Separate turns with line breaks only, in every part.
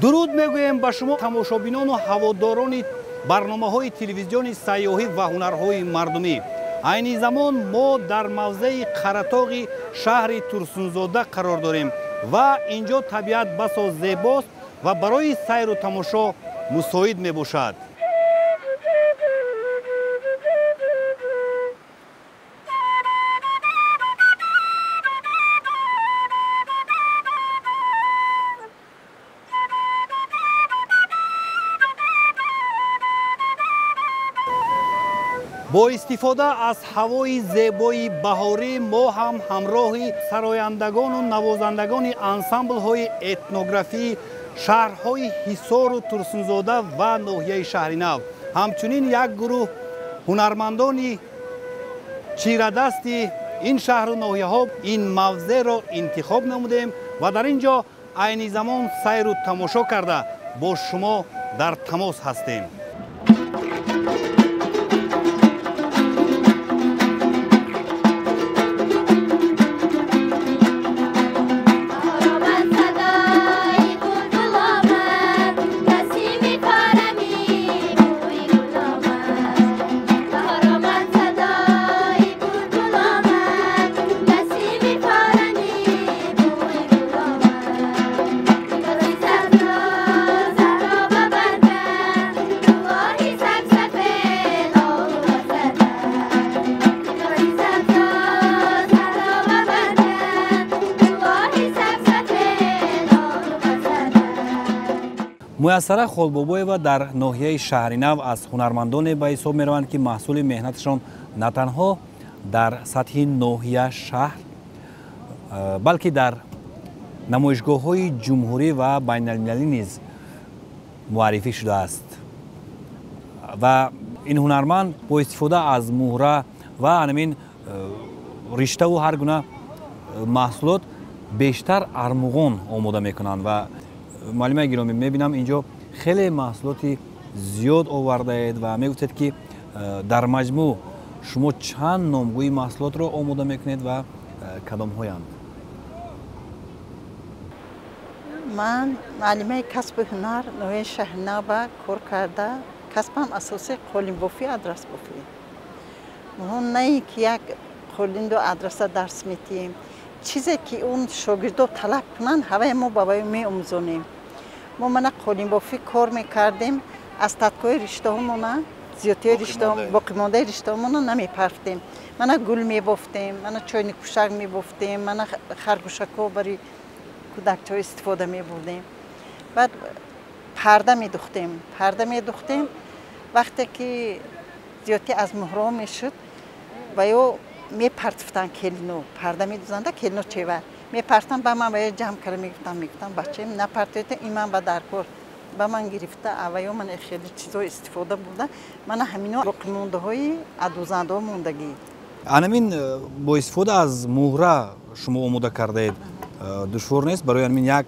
Дуруд мегӯем ба шумо тамошобинону ҳаводорони барномаҳои телевизиони сайёҳӣ ва ҳунарҳои мардумӣ. Айни замон мо дар мавзеи Қаратоғи шаҳри Турсунзода қарор дорем ва инҷо табиат басо зебост ва барои сайру тамошо мусоид мебошад. Бо истифода аз ҳавои зебои баҳорӣ мо ҳам ҳамроҳи сарояндагону навозандагони ансамблҳои этнографии шаҳрҳои Ҳисору Турсунзода ва ноҳияи Шаҳринав, ҳамчунин як гурӯҳ ҳунармандони чирадасти ин шаҳру ноҳияҳо ин мавзеъро интихоб намудем ва дар ин ҷо айни замон сайру тамошо карда бо шумо дар тамос ҳастем. Муяссара Холбобоева дар ноҳияи Шаҳринав аз ҳунармандоне ба ҳисоб мераванд, ки маҳсули меҳнаташон на танҳо дар сатҳи ноҳия шаҳр, балки дар намоишгоҳҳои ҷумҳурӣ ва байналмилалӣ низ муаррифӣ шудааст. Ва ин ҳунарманд бо истифода аз муҳра ва анамин риштаву ҳар гуна маҳсулот бештар армуғон омода мекунанд. Ва муаллимаи гиромӣ, мебинам инҷо хеле маҳсулоти зиёд овардаед ва мегуфтед, ки дар маҷмӯъ шумо чанд номгӯи маҳсулотро омода мекунед ва кадомҳоянд?
Ман муаллимаи касбу ҳунар ноҳияи Шаҳринава кор карда, касбам асосӣ қолинбофӣ, адрасбофӣ. Муҳим на ин ки як қолинду адраса дарс метиҳем, чизе ки он шогирдо талаб кунанд, ҳаваи мо ба вай меомӯзонем. Мо мана қолинбофӣ кор мекардем, аз таткои риштаҳомона, зиёдтиёи боқимондаи риштаҳомона намепарфтем. Мана гул мебофтем, мана чойникпӯшак мебофтем, мана харгӯшакҳо барои кӯдакчаҳо истифода мебурдем. Баъд парда медухтем, парда медухтем. Вақте ки зиёдтӣ аз муҳраҳо мешуд, ва ё мепартфтанд келино, парда медузанда келино чевар мепартанд, ба ман ва ё ҷамъ карда мегуфтам, мегуфтам бачаем напартоед, ин ман ба даркор ба ман гирифта, ава ё ман хеле чизҳо истифода бурда, мана ҳамино боқимондаҳои адузандаҳо мондагӣ.
Анамин бо истифода аз муҳра шумо омода кардаед, душвор нест барои анамин як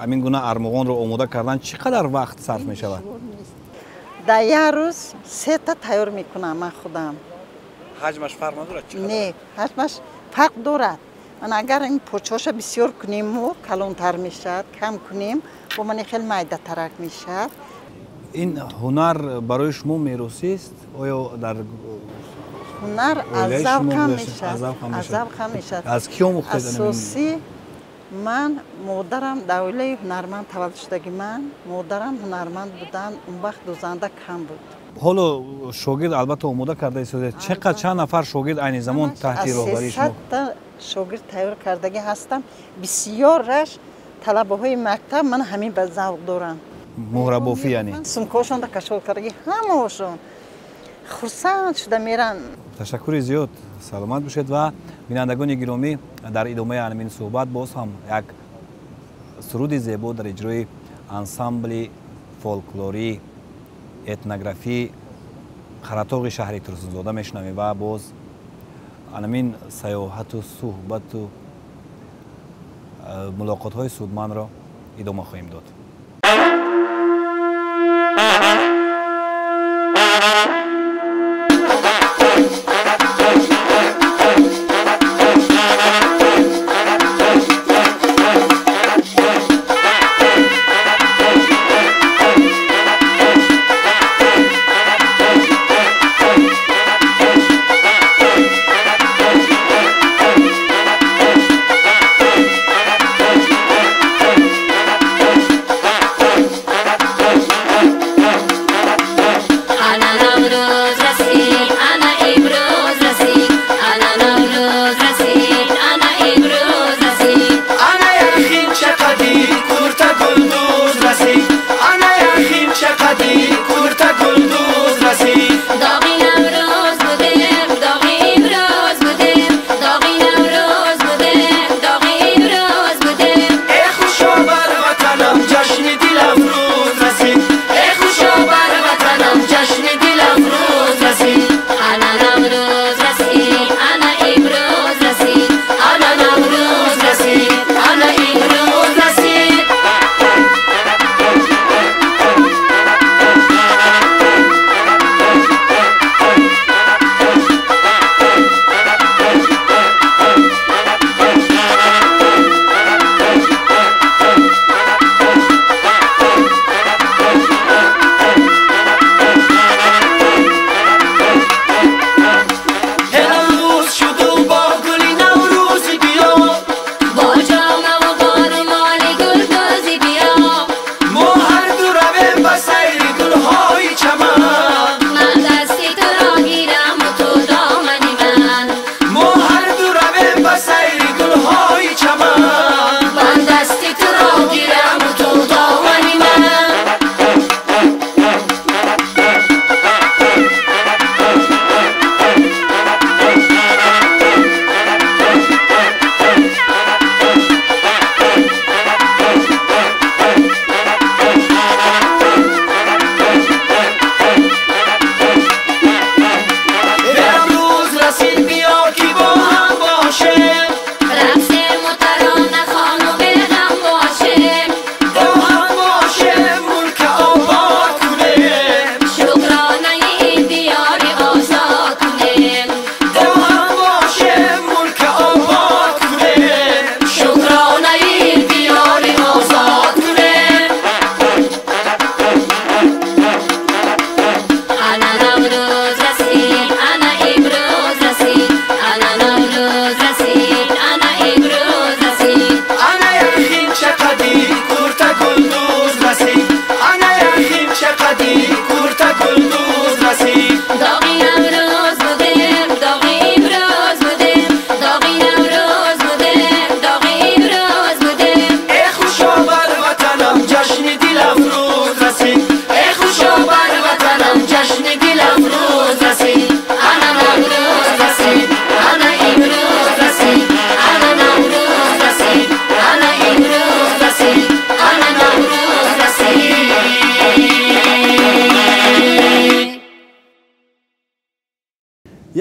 ҳамин гуна армуғонро омода кардан чӣ қадар вақт сарф мешавад?
Дар як рӯз сета тайёр мекунам ман худам.
Ҳаҷмаш фарқ надорад?
Не, ҳаҷмаш фарқ дорад. Ман агар ин почаҳоша бисёр кунем, мо калонтар мешавад, кам кунем, бо ман хеле майдатарак мешавад.
Ин ҳунар барои шумо меросист? Оё дар
ҳунар аз завқам мешавад, аз завқам мешавад.
Аз кӣ омӯхтед?
Асосӣ ман модарам дар оилаи ҳунарманд таваллуд шудагӣ, ман модарам ҳунарманд буданд, он вақт дузанда кам буд.
Ҳоло шогирд албатта омода карда истодед. Чақадр чанд нафар шогирд айни замон таҳти роҳбарии шумо?
Сесадта шогирд тайёр кардагӣ ҳастам. Бисёраш талабаҳои мактаб ман ҳамин ба завқ доранд.
Муҳрабофӣ яъне?
Сумкаҳошонро кашол кардагӣ, ҳамаошон хурсанд шуда меранд.
Ташаккури зиёд, саломат бошед. Ва бинандагони гиромӣ, дар идомаи ҳамин суҳбат боз ҳам як суруди зебо дар иҷрои ансамбли фолклорӣ этнографӣ Қаратоғи шаҳри Турсунзода мешунавем ва боз анамин сайёҳату суҳбату мулоқотҳои судмандро идома хоҳем дод.
курта гулдуз расид.
Доғи Наврӯз будем, доғи имрӯз будем, доғи Наврӯз будем, доғи имрӯз будем.
Э хушо бар ватанам ҷашни дилафрӯз расид. Э хушо бар ватанам ҷашни дилафрӯз расид.
Ана Наврӯз расид, ана имрӯз расид, ана Наврӯз расид, ана имрӯз расид.
Наврӯз шуду бо гули наврӯзи биё,
Бо ҷомаву бо румоли гулдӯзи биё,
мо ҳарду равем ба сайри гулҳои чаман.
Ман дасти туро гираму ту домани ман.
Мо ҳарду равем ба сайри гулҳои чаман.
Ман дасти туро гираму ту домани ман.
Наврӯз расид, биё ки бо ҳам бошем,
Рақсему тарона хону беғам бошем,
бо ҳам бошем, мулка обод кунем,
шукронаи ин диёри озод кунем,
бо ҳам бошем, мулка обод кунем,
шукронаи ин диёри озод кунем. Ана Наврӯз расид, ана имрӯз расид, ана Наврӯз расид, ана имрӯз расид.
Ана яхинча қади курта гулдуз расид. Ана яхинча қади курта гулдуз расид.
Доғи Наврӯз будем, доғи имрӯз будем, доғи Наврӯз будем, доғи имрӯз будем.
Э хушо бар ватанам ҷашни дилафрӯз расид. Э хушо бар ватанам ҷашни дилафрӯз расид.
Ана Наврӯз расид, ана имрӯз расид, ана Наврӯз расид, ана имрӯз расид, ана Наврӯз расид.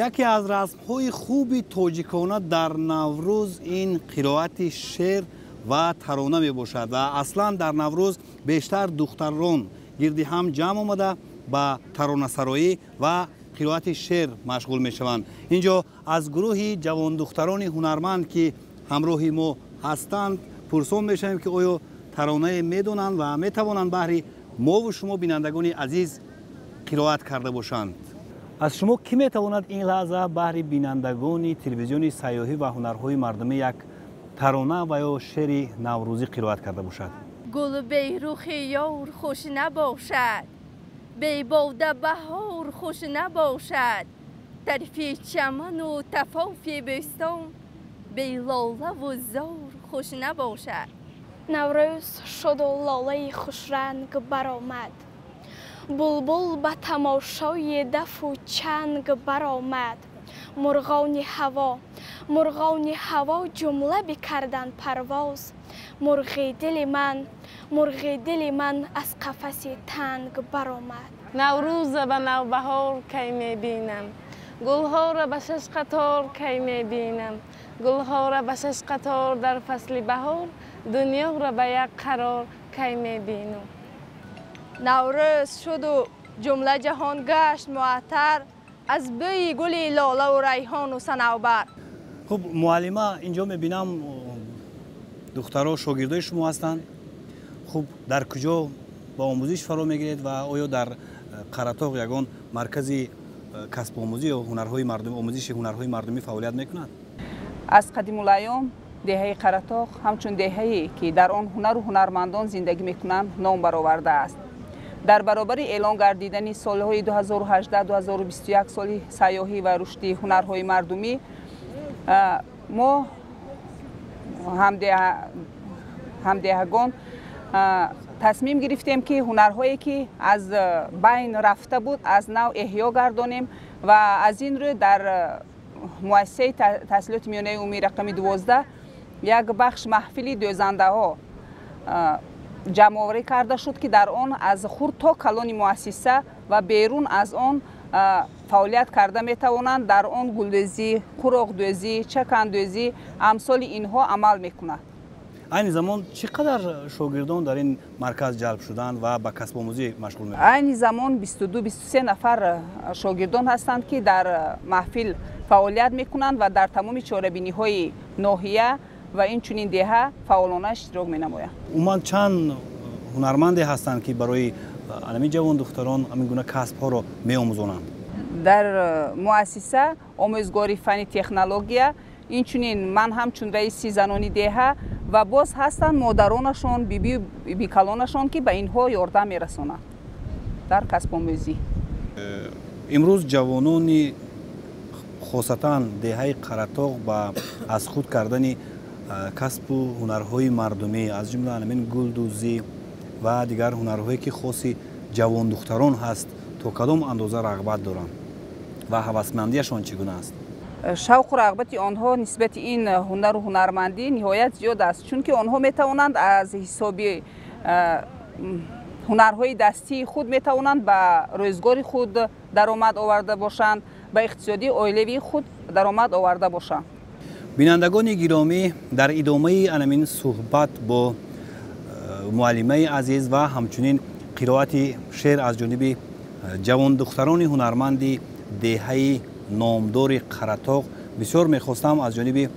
Яке аз расмҳои хуби тоҷикона дар Наврӯз ин қироати шеър ва тарона мебошад ва аслан дар Наврӯз бештар духтарон гирди ҳам ҷамъ омада ба таронасароӣ ва қироати шеър машғул мешаванд. Инҷо аз гурӯҳи ҷавондухтарони ҳунарманд, ки ҳамроҳи мо ҳастанд, пурсон мешавем, ки оё таронае медонанд ва метавонанд баҳри мову шумо, бинандагони азиз, қироат карда бошанд. Аз шумо кӣ метавонад ин лаҳза баҳри бинандагони телевизиони сайёҳӣ ва ҳунарҳои мардумӣ як тарона ва ё шеъри наврӯзӣ қироат карда бошад?
Гул берухи ёр хуш набошад, бебода баҳор хуш набошад, тарфи чаману тафофи бӯстон белолаву зор хуш набошад.
Наврӯз шуду лолаи хушранг баромад, булбул ба тамошои дафу чанг баромад. Мурғони ҳаво, мурғони ҳаво ҷумла бикарданд парвоз, мурғи дили ман, мурғи дили ман аз қафаси танг баромад.
Наврӯза ба навбаҳор кай мебинам, гулҳоро ба шаш қатор кай мебинам, гулҳоро ба шаш қатор дар фасли баҳор, дунёро ба як қарор кай мебинам.
Наврӯз шуду ҷумла ҷаҳон гашт муаттар аз бӯи гули лолаву райҳону санавбар.
Хуб, муаллима, инҷо мебинам духтаро шогирдои шумо ҳастанд. Хуб, дар куҷо ба омӯзиш фаро мегиред ва оё дар Қаратоғ ягон маркази касбомӯзӣ ё ҳунарҳои мардумӣ, омӯзиши ҳунарҳои мардумӣ фаъолият мекунад?
Аз қадимулайём деҳаи Қаратоғ ҳамчун деҳае, ки дар он ҳунару ҳунармандон зиндагӣ мекунанд, ном баровардааст. Дар баробари эълон гардидани солҳои 2018-2021 соли сайёҳӣ ва рушди ҳунарҳои мардумӣ, мо ҳамдеҳагон Тасмим гирифтем, ки ҳунарҳое, ки аз байн рафта буд, аз нав эҳё гардонем ва аз ин рӯ дар муассисаи таҳсилоти миёнаи умумии рақами 12 як бахш маҳфили дӯзандаҳо ҷамъоварӣ карда шуд, ки дар он аз хурд то калони муассиса ва берун аз он фаъолият карда метавонанд. Дар он гулдӯзӣ, қуроқдӯзӣ, чакандӯзӣ, амсоли инҳо амал мекунад.
Айни замон чӣ қадар шогирдон дар ин марказ ҷалб шуданд ва ба касбомӯзӣ машғул мешаванд?
Айни замон 22-23 нафар шогирдон ҳастанд, ки дар маҳфил фаъолият мекунанд ва дар тамоми чорабиниҳои ноҳия ва инчунин деҳа фаъолона иштирок менамоянд.
Умуман чанд ҳунарманде ҳастанд, ки барои ҳамин ҷавондухтарон ҳамин гуна касбҳоро меомӯзонанд?
Дар муассиса омӯзгори фанни технология, инчунин ман ҳамчун раиси занони деҳа ва боз ҳастанд модаронашон, бибикалонашон, ки ба инҳо ёрдам мерасонанд дар касбомӯзӣ.
Имрӯз ҷавонони хосатан деҳаи Қаратоғ ба аз худ кардани касбу ҳунарҳои мардумӣ, аз ҷумла ҳамин гулдӯзӣ ва дигар ҳунарҳое, ки хоси ҷавондухтарон ҳаст, то кадом андоза рағбат доранд ва ҳавасмандиашон чӣ гуна аст?
Шавқу рағбати онҳо нисбати ин ҳунару ҳунармандӣ ниҳоят зиёд аст, чунки онҳо метавонанд аз ҳисоби ҳунарҳои дастии худ метавонанд ба рӯзгори худ даромад оварда бошанд, ба иқтисодии оилавии худ даромад оварда бошанд.
Бинандагони гиромӣ, дар идомаи анамин суҳбат бо муаллимаи азиз ва ҳамчунин қироати шеър аз ҷониби ҷавондухтарони ҳунарманди деҳаи номдори Қаратоғ, бисёр мехостам аз ҷониби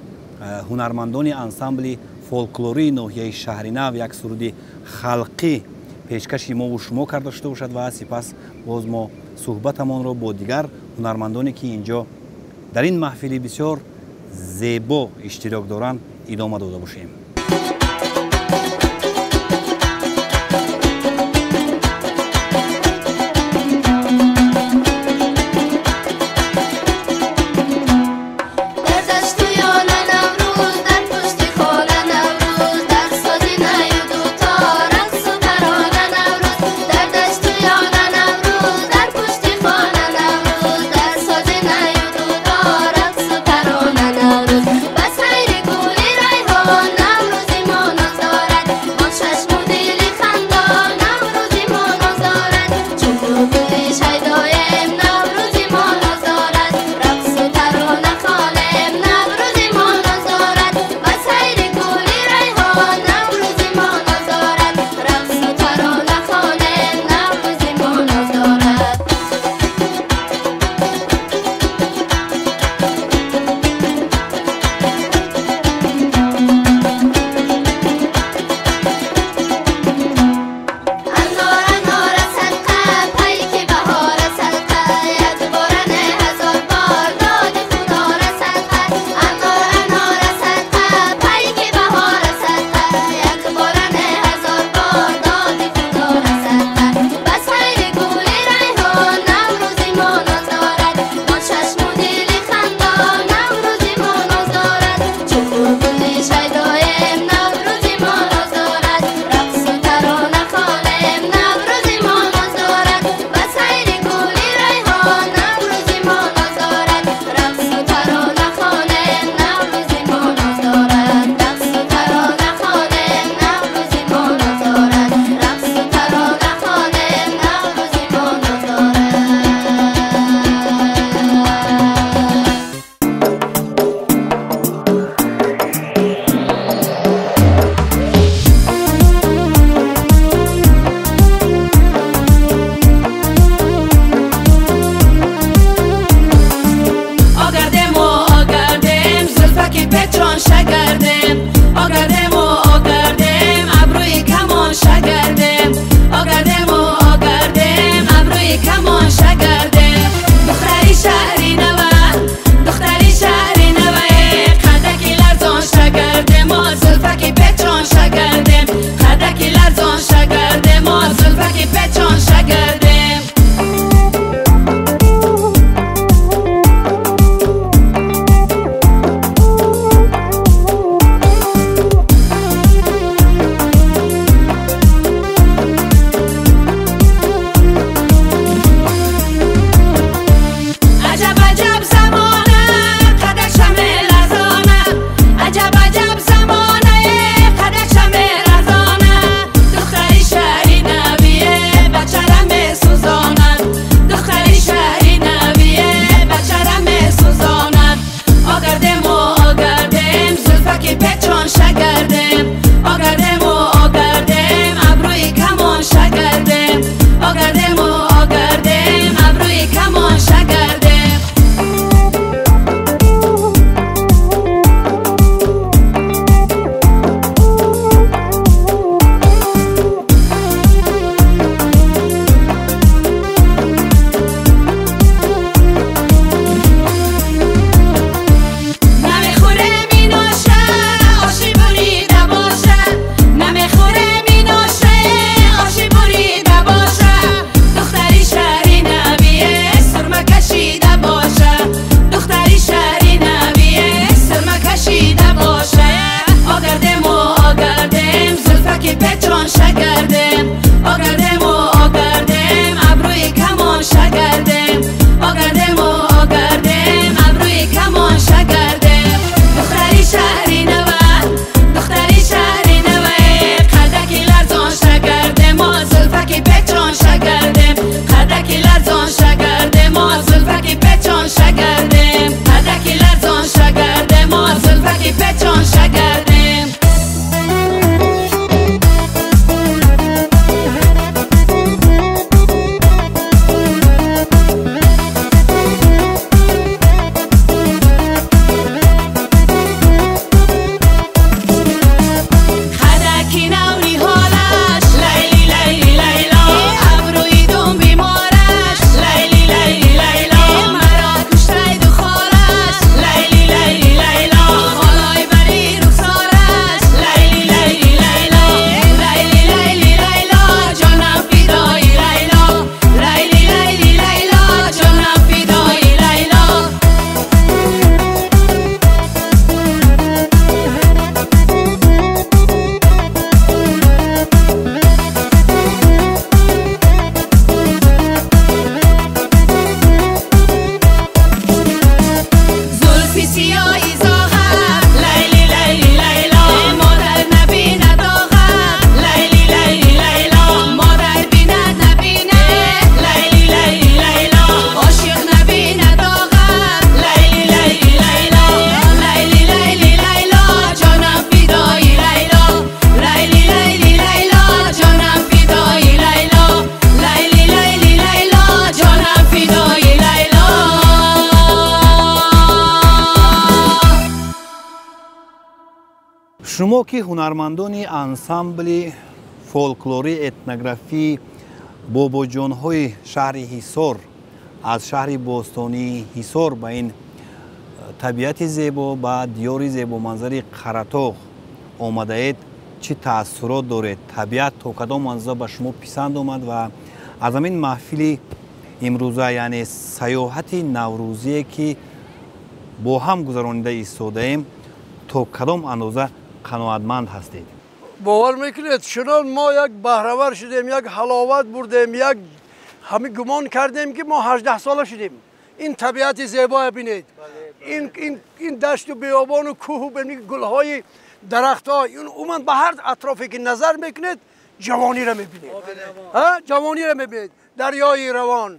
ҳунармандони ансамбли фолклории ноҳияи Шаҳринав як суруди халқӣ пешкаши мову шумо карда шуда бошад ва сипас боз мо суҳбатамонро бо дигар ҳунармандоне, ки инҷо дар ин маҳфили бисёр зебо иштирок доранд, идома дода бошем.
Nowruz.
Шумо ки ҳунармандони ансамбли фолклорӣ этнографии бобоҷонҳои шаҳри Ҳисор, аз шаҳри бостонии Ҳисор ба ин табиати зебо, ба диёри зебоманзари Қаратоғ омадаед, чӣ таассурот доред? Табиат то кадом андоза ба шумо писанд омад ва аз ҳамин маҳфили имрӯза, яъне саёҳати наврӯзие ки бо ҳам гузаронида истодаем, то кадом андоза қаноатманд ҳастед?
Бовар мекунед, чунон мо як баҳравар шудем, як ҳаловат бурдем, як ҳамин гумон кардем, ки мо 18 сола шудем. Ин табиати зебоя бинед, ин дашту биёбону кӯҳу гулҳои дарахтҳо, умуман ба ҳар атрофе ки назар мекунед, ҷавониро мебинед, ҷавониро мебинед, дарёи равон,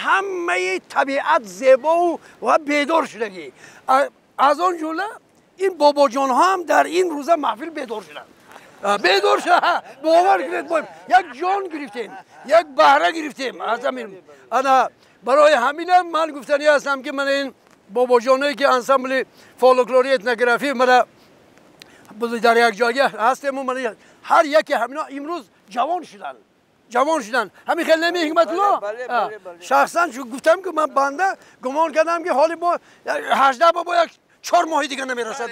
ҳамаи табиат зебову ва бедор шудагӣ. Аз он ҷумла ин бобоҷонҳо ҳам дар ин рӯза маҳфил бедор шуданд, бедор шуда. Бовар кунед, як ҷон гирифтем, як баҳра гирифтем аз ҳамин. Ана барои ҳаминам ман гуфтанӣ ҳастам, ки ман ин бобоҷоное ки ансамбли фолклори этнографӣ мана дар як ҷойга ҳастему, мана ҳар яке ҳамино имрӯз ҷавон шуданд, ҷавон шуданд. Ҳамин хел неми, Ҳикматулло? Шахсан гуфтам, ки ман банда гумон кардам, ки ҳоли бо 18 бо як 4 моҳи дига намерасад.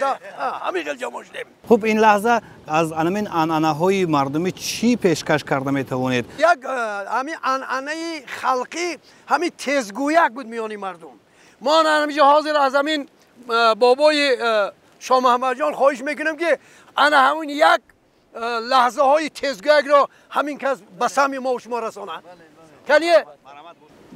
Ҳамин хел ҷавон шудем.
Хуб, ин лаҳза аз ҳамин анъанаҳои мардумӣ чӣ пешкаш карда метавонед?
Як ҳамин анъанаи халқӣ, ҳамин тезгӯяк буд миёни мардум. Мо ҳаминҷо ҳозир аз ҳамин бобои Шоҳмуҳаммадҷон хоҳиш мекунем, ки ана ҳамин як лаҳзаҳои тезгӯякро ҳамин кас ба самъи мо шумо расонад. Калие.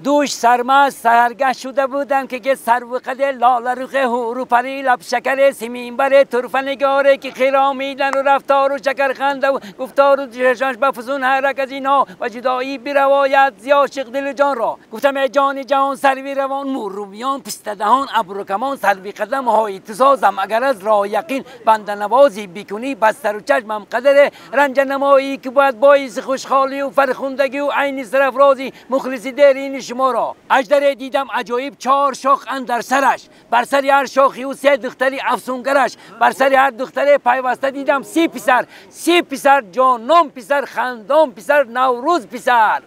Дӯш сармаст саҳаргаҳ шуда будам, ки сарву қаде лоларухе ҳуру пари лабшакаре симинбаре турфанигоре ки хиромидану рафтору шакархандаву гуфтору чашмаш ба фузун ҳарак аз инҳо ва ҷудоӣ биравояд зи ошиқ дилу ҷонро. Гуфтам: эй ҷони ҷаҳон, сарви равон, мӯрумиён, пистадаҳон, абрукамон, сарви қадамҳои ту созам, агар аз роҳ яқин банданавозӣ бикунӣ, бас сару чашмам қадаре ранҷа намоӣ, ки бояд боиси хушҳолию фархундагию айни сарафрозӣ мухлиси дерини шуморо. Аждаре дидам аҷоиб, чор шох андар сараш, бар сари ҳар шохи ӯ се духтари афсунгараш, бар сари ҳар духтаре пайваста дидам 30 писар, 30 писар, ҷонон писар, хандон писар, Наврӯз писар.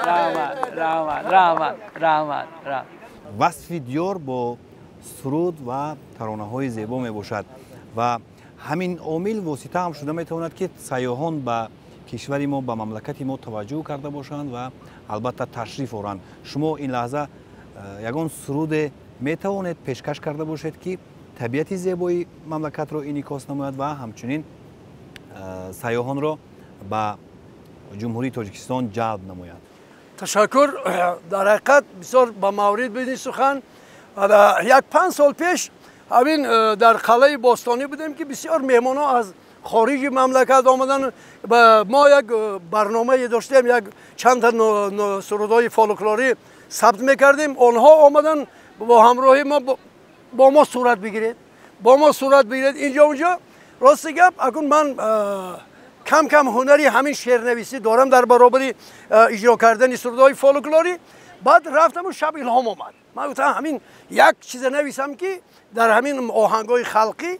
Раҳмат, раҳмат, раҳмат, раҳмат.
Васфи диёр бо суруд ва таронаҳои зебо мебошад ва ҳамин омил восита ҳам шуда метавонад, ки сайёҳон ба кишвари мо, ба мамлакати мо таваҷҷӯҳ карда бошанд ва албатта ташриф оранд. Шумо ин лаҳза ягон суруде метавонед пешкаш карда бошед, ки табиати зебои мамлакатро инъикос намояд ва ҳамчунин сайёҳонро ба Ҷумҳурии Тоҷикистон ҷалб намояд?
Ташаккур. Дар ҳақиқат бисёр ба маврид бидин сухан. Як 5 сол пеш ҳамин дар қалъаи бостонӣ будем, ки бисёр меҳмонҳо аз хориҷи мамлакат омадан. Мо як барномае доштем, як чанд та сурудҳои фолклорӣ сабт мекардем. Онҳо омадан бо ҳамроҳи мо, бо мо сурат бигиред, бо мо сурат бигиред инҷо унҷо. Рости гап, акун ман кам кам ҳунари ҳамин шеърнависӣ дорам дар баробари иҷро кардани сурудҳои фолклорӣ. Баъд рафтаму шаб илҳом омад, ман гуфтам, ҳамин як чизе нависам, ки дар ҳамин оҳангҳои халқӣ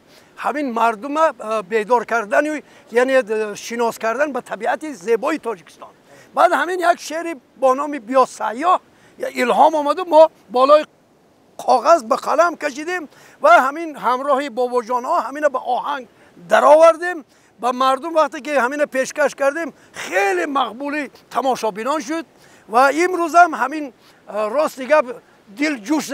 ҳамин мардума бедор кардану яъне шинос кардан ба табиати зебои Тоҷикистон. Баъд ҳамин як шеъри бо номи «Биё сайёҳ» илҳом омаду мо болои коғаз ба қалам кашидем ва ҳамин ҳамроҳи бобоҷонҳо ҳамина ба оҳанг даровардем. Ба мардум вақте ки ҳамина пешкаш кардем, хеле мақбули тамошобинон шуд ва имрӯзам ҳамин рости гап дил ҷӯш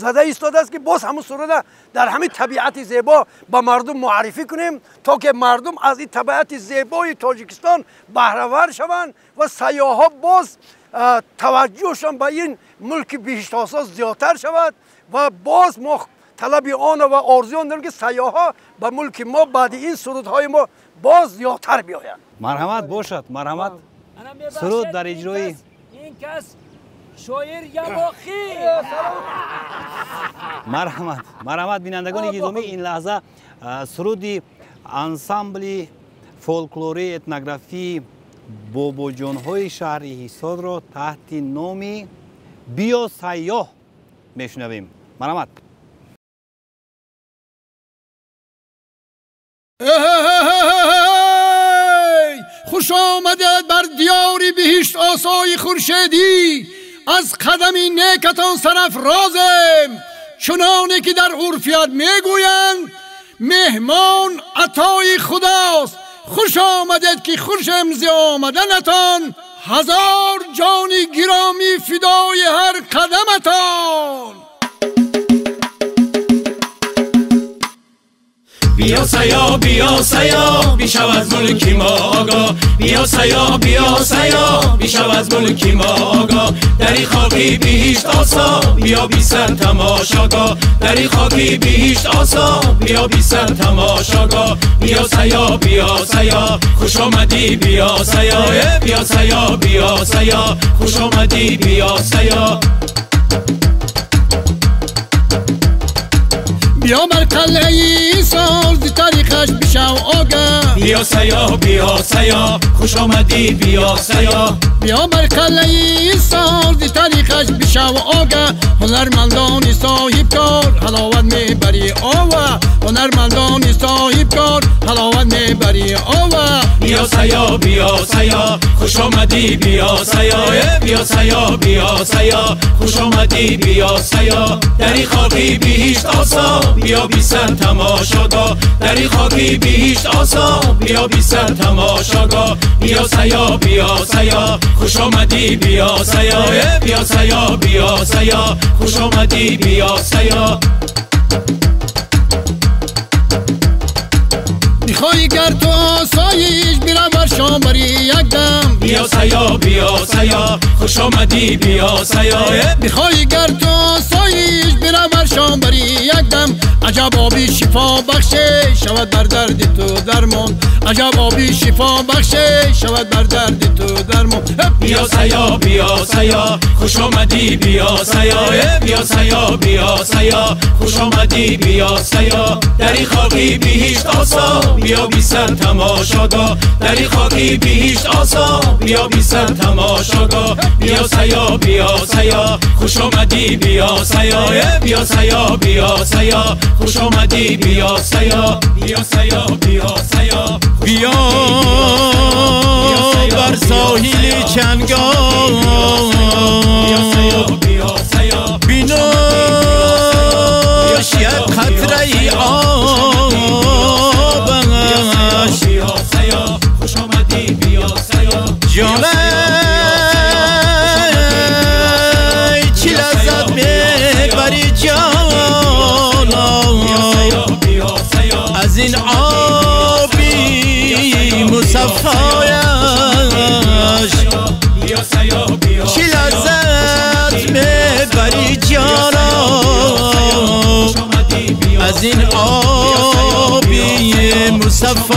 зада истодааст, ки боз ҳамун суруда дар ҳамин табиати зебо ба мардум муаррифӣ кунем, то ки мардум аз ин табиати зебои Тоҷикистон баҳравар шаванд ва сайёҳҳо боз таваҷҷӯҳшон ба ин мулки биҳиштосо зиёдтар шавад. Ва боз мо талаби он ва орзуи он дорем, ки сайёҳҳо ба мулки мо баъди ин сурудҳои мо боз зиёдтар биёянд.
Марҳамат бошад, марҳамат, суруд дар иҷрои
ин кас шоир Ябохӣ.
Марҳамат, марҳамат, бинандагони гиромӣ, ин лаҳза суруди ансамбли фолклории этнографии бобоҷонҳои шаҳри Ҳисорро таҳти номи «Биё сайёҳ» мешунавем. Марҳамат.
Хуш омадед бар диёри биҳишт осои хуршедӣ. Аз қадами некатон сарафрозем. Чуноне ки дар урфият мегӯянд, меҳмон атои худост. Хуш омадед ки хушем зи омаданатон. Ҳазор ҷони гиромӣ фидои ҳар қадаматон.
بیا سیا بیا سیا بیشو از ملکی ما آگاه. بیا سیا بیا سیا بیشو از ملکی ما آگاه. دری خاکی بهشت آسا بیا بی سر تماشاگاه. دری خاکی بهشت آسا بیا بی سر تماشاگاه. بیا سیا بیا سیا خوش آمدی بیا سیا. بیا سیا بیا سیا خوش آمدی بیا سیا.
بیا بر قلعه ایثار ز تاریخش بشو آگاه.
بیا سیا بیا سیا خوش آمدی بیا سیا.
بیا بر قلعه ایثار ز تاریخش بشو آگاه. هنرمندان صاحب کار حلاوت میبری آوا. هنرمندان صاحب کار حلاوت میبری آوا.
بیا سیا بیا سیا خوش آمدی بیا سیا. بیا سیا بیا سیا خوش آمدی بیا سیا. دری خاکی بهشت آسا بیا بی سر تماشاگاه. دری خاکی بهشت آسا بیا بی سر تماشاگاه. بیا سیا بیا سیا خوش آمدی بیا سیا. بیا سیا بیا سیا خوش آمدی بیا سیا.
میخوای گر تو آسایش بیرم بر شام بری یک دم.
بیا سیا بیا سیا خوش آمدی بیا سیا.
میخوای گر تو آسایش بیرم بر شام بری یک دم. عجب آبی شفا بخشه شود بر درد تو درمان. عجب آبی شفا بخشه شود بر درد تو درمان.
بیا سیا بیا سیا خوش آمدی بیا سیا. بیا سیا بیا سیا خوش آمدی بیا سیا. دری خاکی بهشت آسا بیا بی سر تماشاگاه. دری خاکی بهشت آسا بیا بی سر تماشاگاه. بیا سیا بیا سیا خوش آمدی بیا سیا. بیا سیا بیا سیا خوش آمدی بیا سیا. بیا سیا بیا سیا
بیا بر ساحل چنگال بینوش یک قطره آبش. جانه چی لذت میبری جانا از این آبی مصفایش. چی لذت میبری جانا از این آبی مصفایش.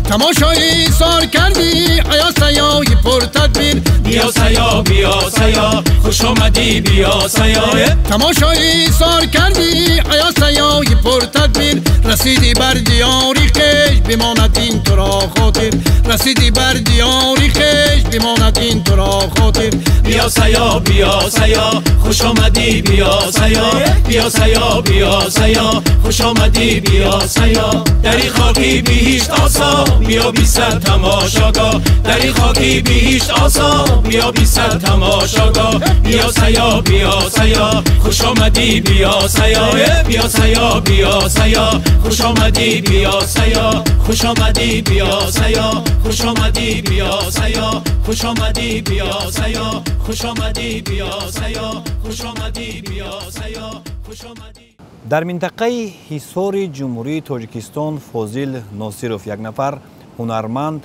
تماشای سار کردی ایا سیای پر تدبیر.
بیا سیا بیا سیا خوش آمدی بیا سیا.
تماشای سار کردی ایا سیای پر تدبیر. رسیدی بر دیاری خویش بماند این تو را خاطر. رسیدی بر دیاری خویش بماند این تو را خاطر.
بیا سیا بیا سیا خوش آمدی بیا سیا. بیا سیا بیا سیا خوش آمدی بیا سیا. دری خاکی بهشت آسا بیا بی سر تماشاگاه. دری خاکی بهشت آسا بیا بی سر تماشاگاه. بیا سیا بیا سیا خوش آمدی بیا سیا. بیا سیا بیا سیا خوش آمدی بیا سیا. خوش آمدی بیا سیا خوش آمدی بیا سیا. خوش آمدی بیا سیا خوش آمدی بیا سیا. خوش آمدی بیا سیا خوش آمدی.
Дар минтақаи Ҳисори Ҷумҳурии Тоҷикистон Фозил Носиров як нафар ҳунарманд,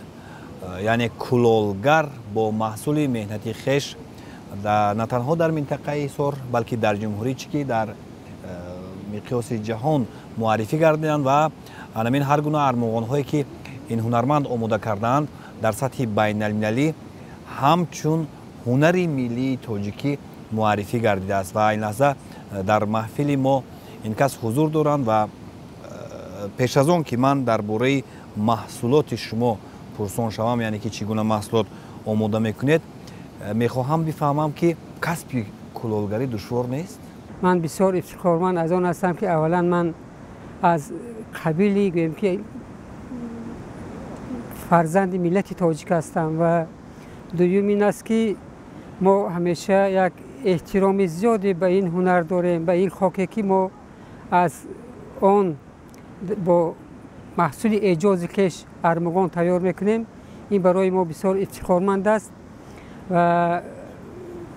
яъне кулолгар бо маҳсули меҳнати хеш на танҳо дар минтақаи Ҳисор, балки дар ҷумҳурӣ, чӣ ки дар миқёси ҷаҳон муаррифӣ гардиданд ва анамин ҳар гуна армуғонҳое ки ин ҳунарманд омода кардаанд дар сатҳи байналмилалӣ ҳамчун ҳунари миллии тоҷикӣ муаррифӣ гардидааст. Ва ин лаҳза дар маҳфили мо ин кас ҳузур доранд ва пеш аз он ки ман дар бораи маҳсулоти шумо пурсон шавам, яъне ки чӣ гуна маҳсулот омода мекунед, мехоҳам бифаҳмам ки касби кулолгарӣ душвор нест?
Ман бисёр ифтихорманд аз он ҳастам, ки аввалан ман аз қабили гӯем ки фарзанди миллати тоҷик ҳастам ва дуюм ин аст, ки мо ҳамеша як эҳтироми зиёде ба ин ҳунар дорем, ба ин хоке, ки мо аз он бо маҳсули эҷози хеш армуғон тайёр мекунем. Ин барои мо бисёр ифтихорманд аст ва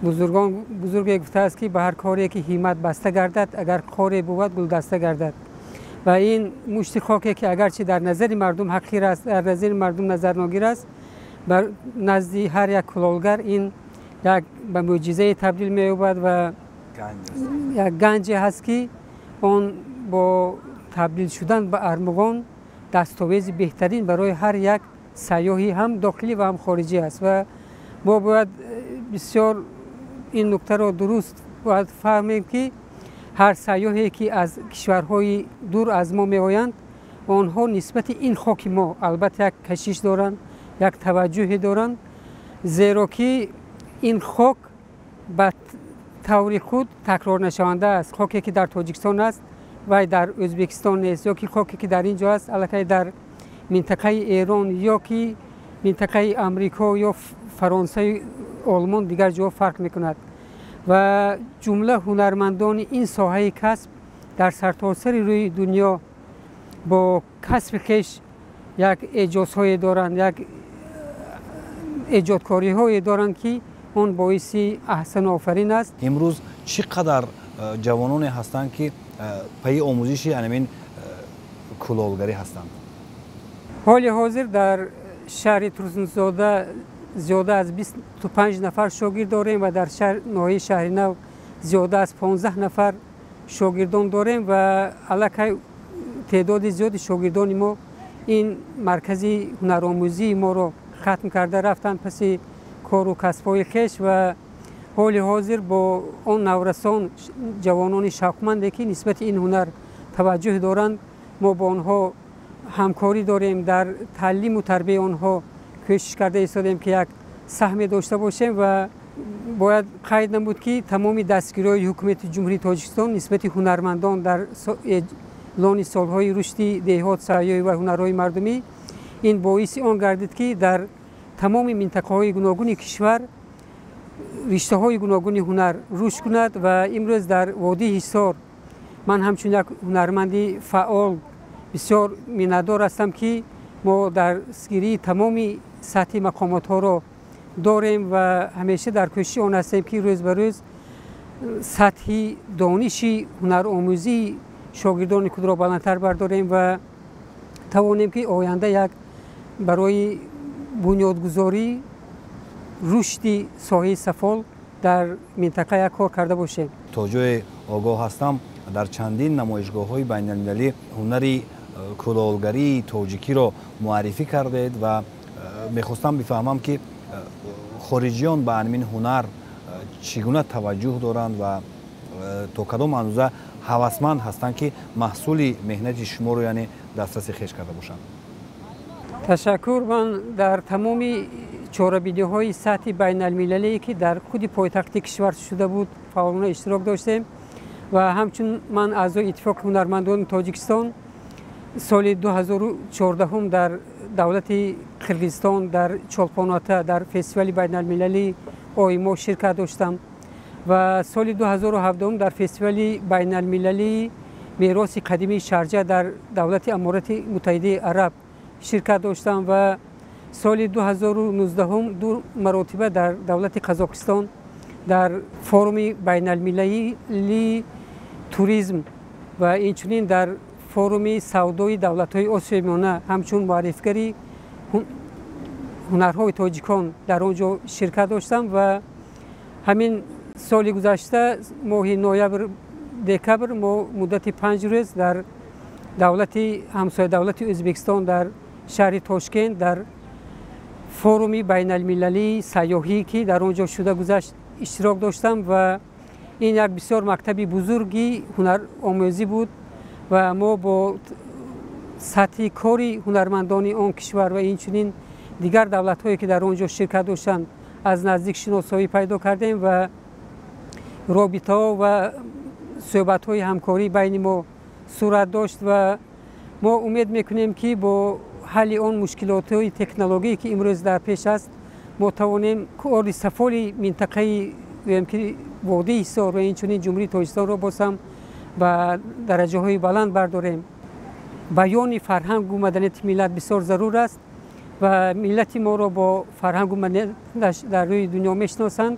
бузургон бузурге гуфтааст, ки ба ҳар коре ки ҳиммат баста гардад, агар коре бувад, гулдаста гардад. Ва ин мушти хоке, ки агарчи дар назари мардум ҳақир аст, дар назари мардум назарногир аст, бар назди ҳар як кулолгар ин як ба мӯъҷизае табдил меёбад ва як ганҷе ҳаст, ки он бо табдил шудан ба армуғон дастовези беҳтарин барои ҳар як сайёҳӣ ҳам дохилӣ ва ҳам хориҷӣ аст. Ва мо бояд бисёр ин нуктаро дуруст бояд фаҳмем, ки ҳар сайёҳе, ки аз кишварҳои дур аз мо меоянд, онҳо нисбати ин хоки мо албатта як кашиш доранд, як таваҷҷӯҳе доранд, зеро ки ин хок ба таври худ такрорнашаванда аст. Хоке, ки дар Тоҷикистон аст, вай дар Ӯзбекистон нест, ё ки хоке, ки дар ин ҷо аст, аллакай дар минтақаи Эрон ё ки минтақаи Амрико ё Фаронсаи Олмон, дигар ҷо фарқ мекунад. Ва ҷумла ҳунармандони ин соҳаи касб дар сартосари рӯи дунё бо касби хеш як эҷодҳое доранд, як эҷодкориҳое доранд, ки он боиси аҳсану офарин аст.
Имрӯз чӣ қадар ҷавононе ҳастанд, ки пайи омӯзиши анамин кулолгарӣ ҳастанд?
Ҳоли ҳозир дар шаҳри Турсунзода зиёда аз 25 нафар шогирд дорем ва дар ноҳияи Шаҳринав зиёда аз 15 нафар шогирдон дорем. Ва аллакай теъдоди зиёди шогирдони мо ин маркази ҳунаромӯзии моро хатм карда рафтанд паси кору касбҳои хеш. Ва ҳоли ҳозир бо он наврасон, ҷавонони шавқманде, ки нисбати ин ҳунар таваҷҷӯҳ доранд, мо бо онҳо ҳамкорӣ дорем, дар таълиму тарбияи онҳо кӯшиш карда истодем, ки як саҳме дошта бошем. Ва бояд қайд намуд, ки тамоми дастгириҳои ҳукумати Ҷумҳурии Тоҷикистон нисбати ҳунармандон дар эълони солҳои рушди деҳот, сайёҳӣ ва ҳунарҳои мардумӣ ин боиси он гардид, ки дар тамоми минтақаҳои гуногуни кишвар риштаҳои гуногуни ҳунар рушд кунад. Ва имрӯз дар водии Ҳисор ман ҳамчун як ҳунарманди фаъол бисёр миннатдор ҳастам, ки мо дастгирии тамоми сатҳи мақомотҳоро дорем ва ҳамеша дар кӯшиши он ҳастем, ки рӯз ба рӯз сатҳи дониши ҳунаромӯзии шогирдони худро баландтар бардорем ва тавонем, ки оянда як барои бунёдгузорӣ, рушди соҳаи сафол дар минтақа як кор карда бошем.
То ҷое огоҳ ҳастам, дар чандин намоишгоҳҳои байналмилалӣ ҳунари кулолгарии тоҷикиро муаррифӣ кардед ва мехостам бифаҳмам, ки хориҷиён ба анмин ҳунар чӣ гуна таваҷҷӯҳ доранд ва то кадом андоза ҳавасманд ҳастанд, ки маҳсули меҳнати шуморо, яъне, дастраси хеш карда бошанд.
Ташаккур. Ман дар тамоми чорабиниҳои сатҳи байналмилалие, ки дар худи пойтахти кишвар шуда буд, фаъолона иштирок доштем. Ва ҳамчун ман аъзои Иттифоқи ҳунармандони Тоҷикистон соли 2014 дар давлати Қирғизистон, дар Чолпоната, дар фестивали байналмилалии Оимо ширкат доштам ва соли 2017 дар фестивали байналмилалии мероси қадимии Шарҷа дар давлати Аморати Муттаҳидаи Араб ширкат доштам ва соли 2019 ду маротиба дар давлати Қазоқистон дар форуми байналмилалии туризм ва инчунин дар форуми савдои давлатҳои Осиёи Миёна ҳамчун муаррифгари ҳунарҳои тоҷикон дар он ҷо ширкат доштам. Ва ҳамин соли гузашта, моҳи ноябр, декабр, мо муддати 5 рӯз дар давлати ҳамсоя, давлати Ӯзбекистон, дар шаҳри Тошкент, дар форуми байналмилалии сайёҳӣ, ки дар он ҷо шуда гузашт, иштирок доштам. Ва ин як бисёр мактаби бузурги ҳунаромӯзӣ буд ва мо бо сатҳи кори ҳунармандони он кишвар ва инчунин дигар давлатҳое, ки дар он ҷо ширкат доштанд, аз наздик шиносоӣ пайдо кардем ва робитаҳо ва суҳбатҳои ҳамкорӣ байни мо сурат дошт ва мо умед мекунем, ки бо ҳалли он мушкилотҳои технологие, ки имрӯз дар пеш аст, мо тавонем кори сафоли минтақаи ки водии Ҳисор ва инчунин Ҷумҳурии Тоҷикистонро боз ҳам ба дараҷаҳои баланд бардорем. Баёни фарҳангу маданияти миллат бисёр зарур аст ва миллати моро бо фарҳангу маданияташ дар рӯи дунё мешиносанд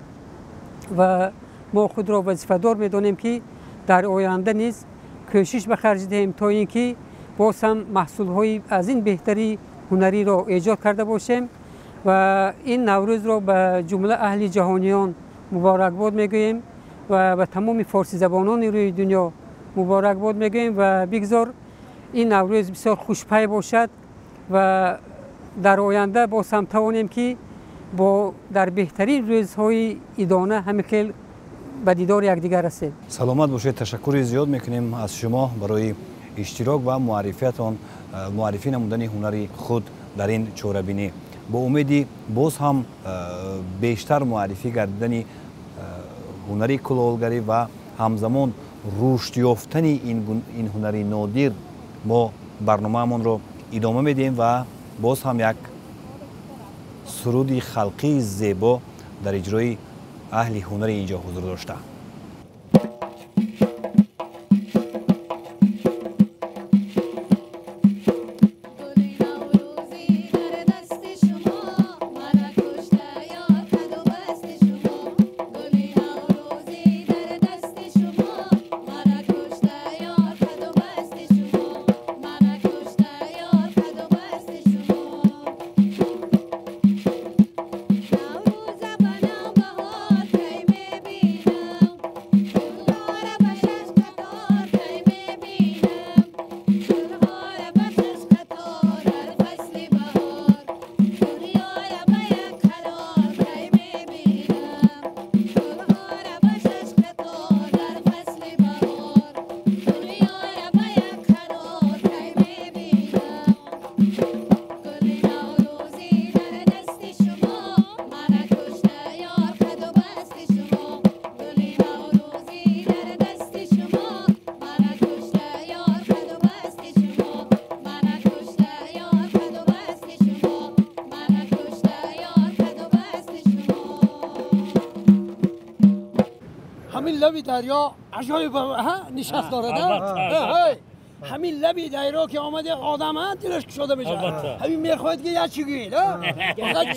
ва мо худро вазифадор медонем, ки дар оянда низ кӯшиш ба харҷ диҳем, то ин ки боз ҳам маҳсулҳои аз ин беҳтари ҳунариро эҷод карда бошем ва ин Наврӯзро ба ҷумла аҳли ҷаҳониён муборакбод мегӯем ва ба тамоми форсизабонони рӯи дунё муборакбод мегӯем ва бигзор ин Наврӯз бисёр хушпай бошад ва дар оянда боз ҳам тавонем, ки бо дар беҳтарин рӯзҳои идона ҳамин хел ба дидори якдигар расем.
Саломат бошед. Ташаккури зиёд мекунем аз шумо барои иштирок ва муаррифиятон, муаррифӣ намудани ҳунари худ дар ин чорабинӣ. Бо умеди боз ҳам бештар муаррифӣ гардидани ҳунари кулолгарӣ ва ҳамзамон рушд ёфтани ин ҳунари нодир мо барномаамонро идома медиҳем ва боз ҳам як суруди халқии зебо дар иҷрои аҳли ҳунари инҷо ҳузур дошта.
Лаби дарё аҷоиб нишаст дорад. Ҳамин лаби дарё ки омада одам дилаш кушода мешавад. Ҳамин мехоҳад ки як чӣ гӯед.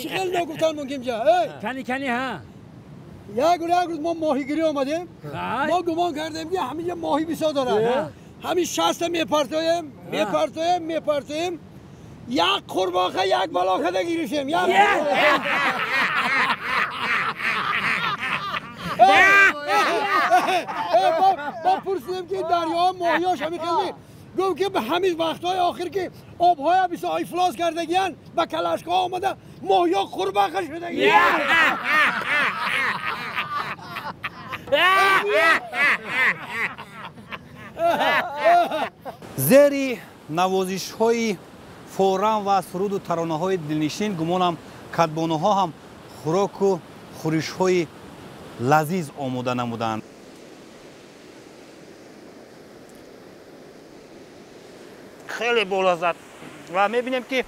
Чӣ хел ногуфтан мумкин ҷа?
Кани кани ҳа.
Як рӯз мо моҳигирӣ омадем. Мо гумон кардем ки ҳаминҷа моҳӣ бисёр дорад. Ҳамин шаста мепартоем, мепартоем, мепартоем. Як қурбоқа, як балоқада гирифтем. Мо пурсидем ки дарёҳо моҳиёш ҳамин хел гуфт ки ба ҳамин вақтҳои охир ки обҳоя бисёр ифлос кардагиянд, ба калашкаҳо омада моҳиё қурбоқа шудагиянд.
Зери навозишҳои форам ва суруду таронаҳои дилнишин гумонам кадбонуҳо ҳам хӯроку хӯришҳои лазиз омода намуданд. Хеле болаззат. Ва мебинем ки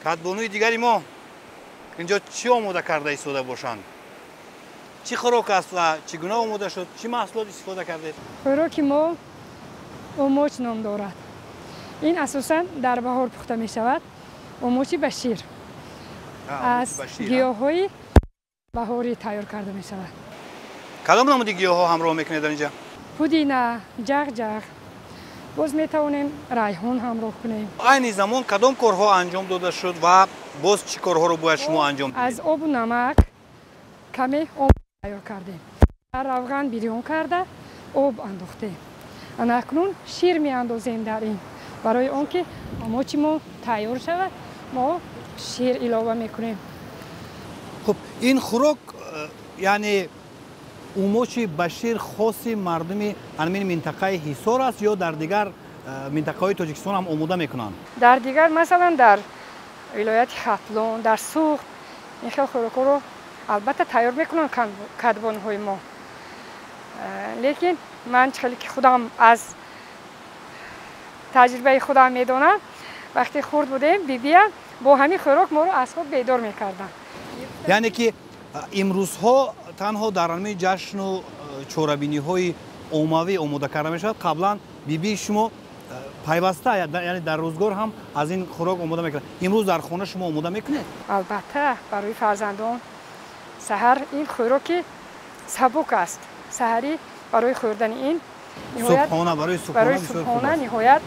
кадбонуи дигари мо инҷо чӣ омода карда истода бошанд. Чӣ хӯрок аст ва чӣ гуна омода шуд? Чӣ маҳсулот истифода кардед?
Хӯроки мо омоч ном дорад. Ин асосан дар баҳор пухта мешавад. Омочи ба шир аз гиёҳҳои баҳорӣ тайёр карда мешавад.
Кадом намуди гиёҳҳо ҳамроҳ мекунед дар инҷа?
Пудина, ҷағҷағ, боз метавонем райҳон ҳамроҳ кунем.
Айни замон кадом корҳо анҷом дода шуд ва боз чӣ корҳоро бояд шумо анҷом диҳед?
Аз обу намак каме об тайёр кардем. Дар равған бирён карда об андохтем. Ана акнун шир меандозем дар ин. Барои он ки омочи мо тайёр шавад, мо шир илова мекунем.
Хуб, ин хӯрок яъне умочи ба шир хоси мардуми ҳамин минтақаи Ҳисор аст ё дар дигар минтақаҳои Тоҷикистон ҳам омода мекунанд?
Дар дигар, масалан, дар вилояти Хатлон, дар Суғд ин хел хӯрокҳоро албатта тайёр мекунанд кадбонҳои мо. Лекин Ман хеле ки худам аз таҷрибаи худам медонам, вақте хурд будем, бибиям бо ҳамин хӯрок моро аз хоб бедор мекарданд.
Яъне ки имрӯзҳо танҳо дар ҳамин ҷашну чорабиниҳои оммавӣ омода карда мешавад. Қаблан бибии шумо пайваста, яъне дар рӯзгор ҳам аз ин хӯрок омода мекард. Имрӯз дар хона шумо омода мекунед?
Албатта, барои фарзандон саҳар ин хӯроки сабук аст. Саҳарӣ барои хӯрдани ин
субҳона, барои
субҳона ниҳоят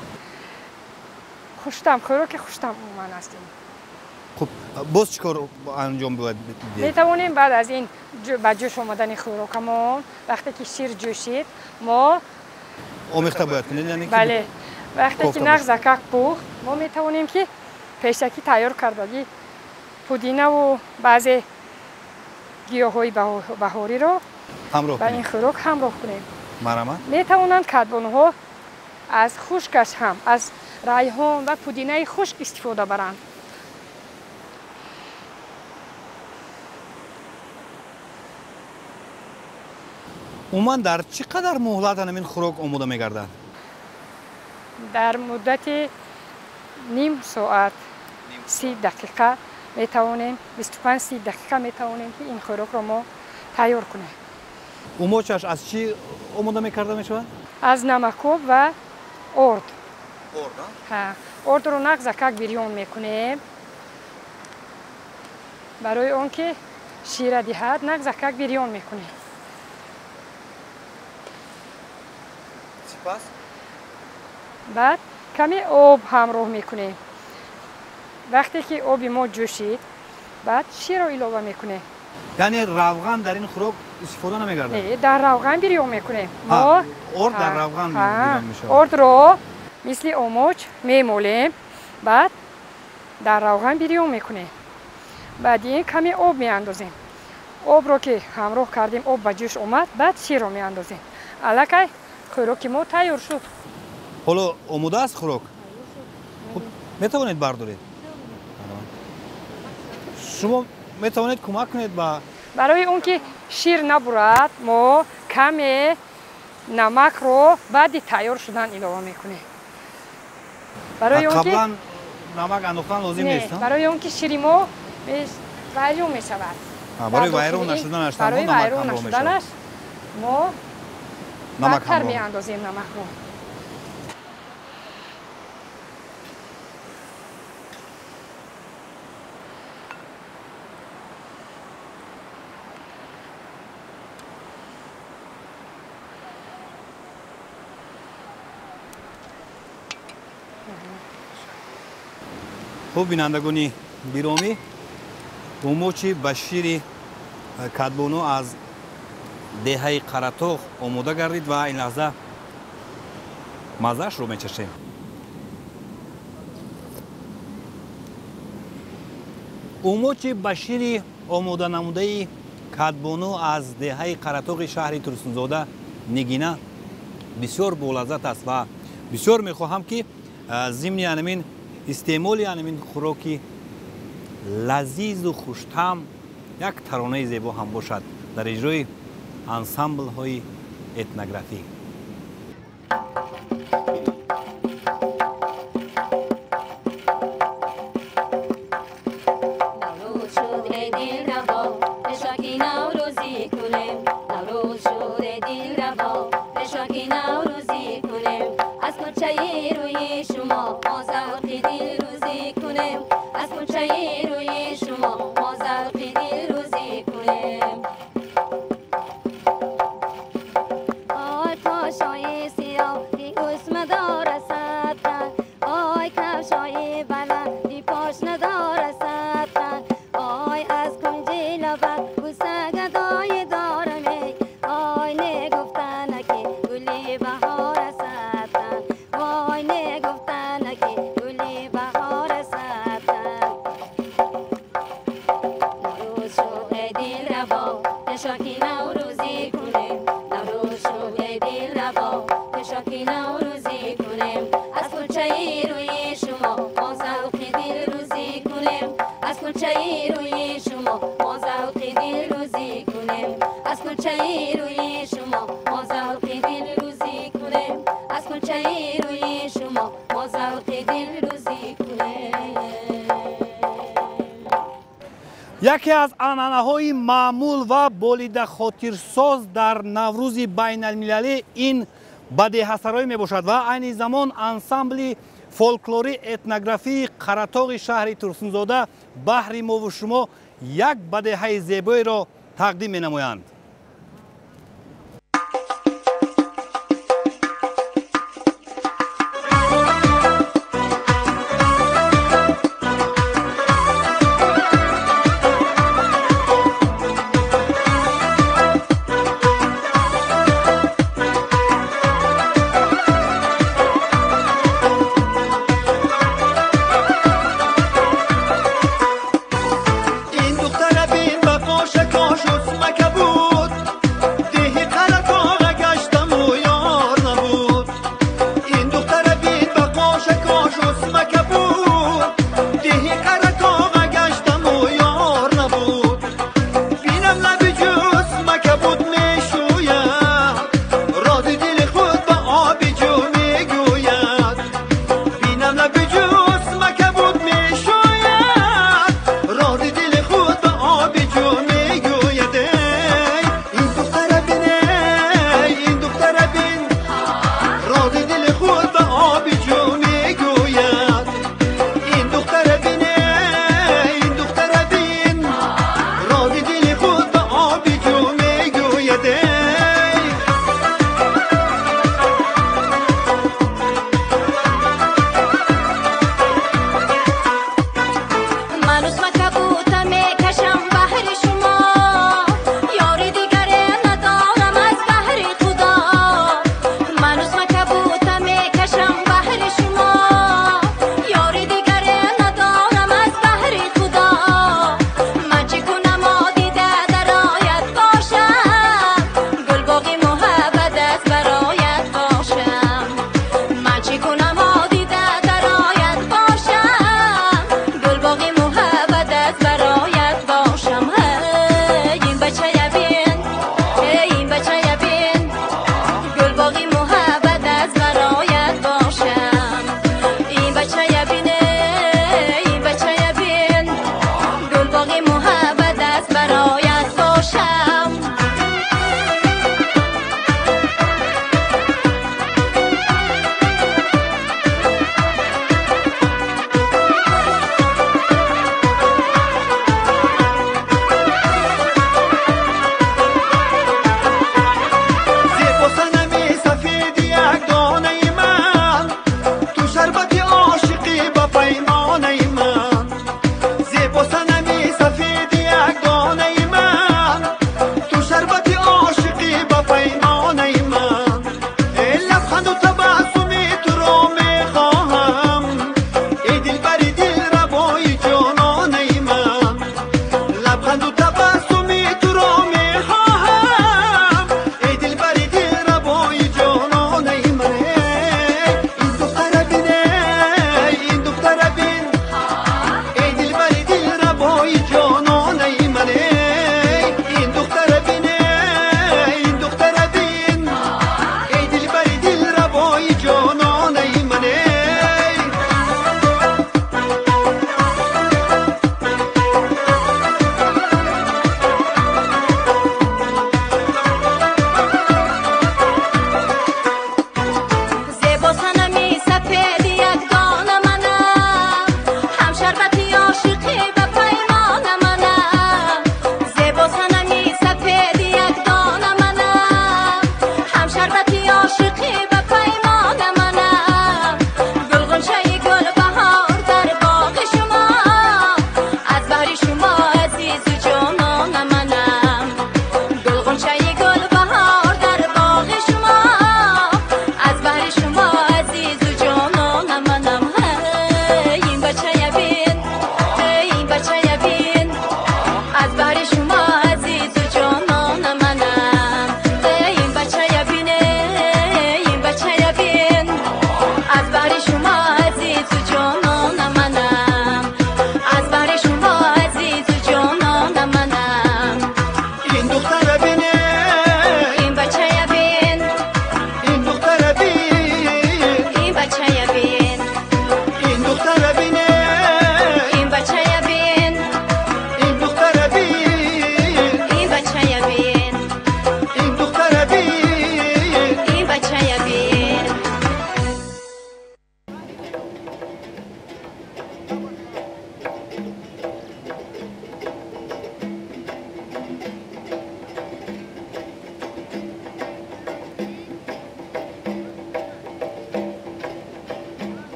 хуштам, хӯроки хуштам умуман аст ин.
Хуб, боз чӣ кор анҷом бояд диҳед?
Метавонем баъд аз ин ба ҷӯш омадани хӯрокамон, вақте ки шир ҷӯшид, мо
омехта бояд кунед, яъне
бале, вақте ки нағзакак пухт, мо метавонем ки пешакӣ тайёр кардагӣ пудинаву баъзе гиёҳҳои баҳориро ба ин хӯрок ҳамроҳ кунем.
Марҳамат.
Метавонанд кадбонуҳо аз хушкаш ҳам, аз райҳон ва пудинаи хушк истифода баранд.
Умуман дар чӣ қадар муҳлат ҳамин хӯрок омода мегардад?
Дар муддати ним соат, 30 дақиқа метавонем, 25-30 дақиқа метавонем ки ин хӯрокро мо тайёр кунем.
Умочаш аз чӣ омода мекарда мешавад?
Аз намакоб ва орд. Ордро нағзакак бирён мекунем. Барои он ки шира диҳад, нағзакак бирён мекунем.
Сипас?
Баъд каме об ҳамроҳ мекунем. Вақте ки оби мо ҷӯшид, баъд ширро илова мекунем.
Яъне равған дар ин хӯрок истифода намегардад?
Не, дар равған бирён мекунем. Мо
орд дар равған бирён мешавад.
Ордро мисли омоч мемолем, баъд дар равған бирён мекунем. Баъди ин каме об меандозем. Обро ки ҳамроҳ кардем, об ба ҷӯш омад, баъд ширро меандозем. Аллакай хӯроки мо тайёр шуд.
Ҳоло омода аст хӯрок? Хуб, метавонед бардоред? Шумо метавонед кӯмак кунед ба
барои он ки шир набурад, мо каме намакро баъди тайёр шудан илова мекунем. Барои он ки
қаблан намак андохтан лозим нест?
Барои он ки шири мо вайрон мешавад.
Барои вайрон нашуданаш
барои вайрон нашуданаш мо баъдтар меандозем намакро.
Хуб, бинандагони гиромӣ, умочи ба шири кадбону аз деҳаи Қаратоғ омода гардид ва ин лаҳза маззаашро мечашем. Умочи ба шири омоданамудаи кадбону аз деҳаи Қаратоғи шаҳри Турсунзода Нигина бисёр болаззат аст ва бисёр мехоҳам ки зимни анамин истеъмоли анамин хӯроки лазизу хуштаъм як таронаи зебо ҳам бошад дар иҷрои ансамблҳои этнографӣ.
Аз кӯчаи рӯи шумо мо завқи дил.
Яке аз анъанаҳои маъмул ва болидахотирсоз дар Наврӯзи байналмилалӣ ин бадеҳасароӣ мебошад ва айни замон ансамбли фолклорӣ этнографии Қаратоғи шаҳри Турсунзода баҳри мову шумо як бадеҳаи зебоеро тақдим менамоянд.
این دختر بین با قاش کاش و سمکه بود.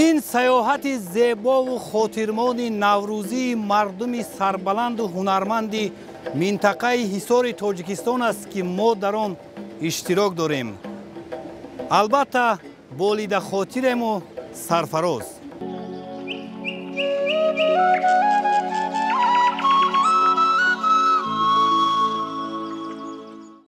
Ин саёҳати зебову хотирмони наврӯзии мардуми сарбаланду ҳунарманди минтақаи Ҳисори Тоҷикистон аст, ки мо дар он иштирок дорем. Албатта, болида хотирему сарфароз.